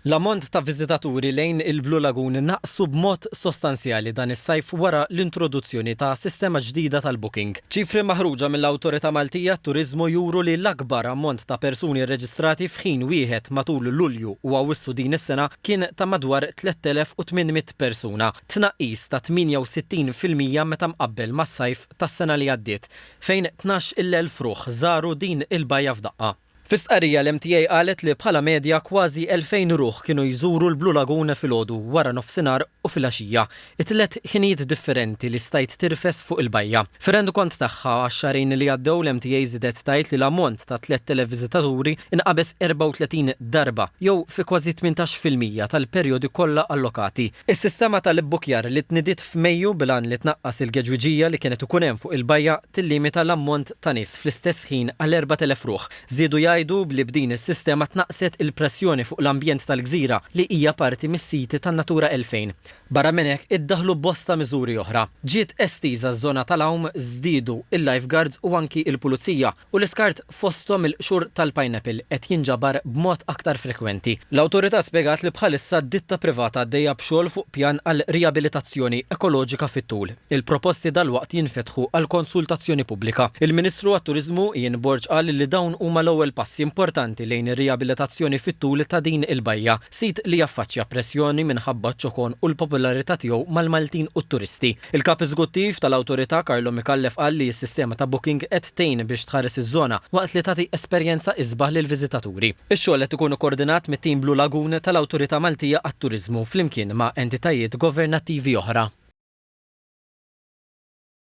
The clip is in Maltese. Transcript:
L-ammont ta' viżitaturi lejn il-Blue Lagoon naqsu b'mod sostanzjali dan is-sajf wara l-introduzzjoni ta' sistema ġdida tal-booking. Ċifri maħruġa mill-Awtorità Maltija għat-Turiżmu juru li l-akbar ammont ta' persuni rreġistrati f'ħin wieħed matul Lulju u Awwissu din is-sena kien ta' madwar 3,800 persuna, tnaqqis ta' 68% meta mqabbel mas-sajf tas-sena li għaddiet, fejn 12,000 ruħ żaru din il-bajja f'daqqa. Fi stqarrija l-MTA qalet li bħala medja kważi 2,000 ruħ kienu jżuru l-Blue Lagoon filgħodu, wara nofsinhar u filgħaxija, it-tliet ħinijiet differenti li stajt tirfes fuq il-bajja. Fir-rendikont tagħha għax-xahrejn li għaddew l-MTA żiedet tgħid li l-ammont ta' 3,000 viżitaturi nqabeż 34 darba, jew fi kważi 18% tal-perjodi kollha allokati. Is-sistema tal-ibbukkjar li tnidiet f'Mejju bil-għan li tnaqqas il-geġwiġija li kienet ikun hemm fuq il-bajja tillimita l-ammont ta' nies fl-istess ħin għal 4,000 ruħ. Żiedu jgħidu li b'din is-sistema tnaqqset il-pressjoni fuq l-ambjent tal-gżira li hija parti mis-siti tan-Natura 2000. Barra minn hekk iddaħħlu bosta miżuri oħra. Ġiet estiża ż-żona tal-għawm, żdiedu l-lifeguards u anki l-pulizija u l-iskart fosthom il-qxur tal-pineapple qed jinġabar b'mod aktar frekwenti. L-Awtorità spjegat li bħalissa ditta privata għaddejja b'xogħol fuq pjan għal rijabilitazzjoni ekoloġika fit-tul. Il-proposti dalwaqt jinfetħu għal konsultazzjoni pubblika. Il-Ministru għat-Turiżmu, Ian Borg qal li dawn huma l-ewwel passi importanti lejn ir-rijabilitazzjoni fit-tul ta' din il-bajja, sit li jaffaċċja pressjoni minħabba ċ-ċokon u l-popolarità tiegħu mal-Maltin u t-turisti. Il-Kap Eżekuttiv tal-Awtorità Carlo Micallef qal li s-sistema ta' booking qed tgħin biex tħares iż-żona waqt li tagħti esperjenza isbaħ lill-viżitaturi. Ix-xogħol qed ikun ikkordinat mit-Tim Blue Lagoon tal-Awtorità Maltija għat-Turiżmu flimkien ma' entitajiet governattivi oħra.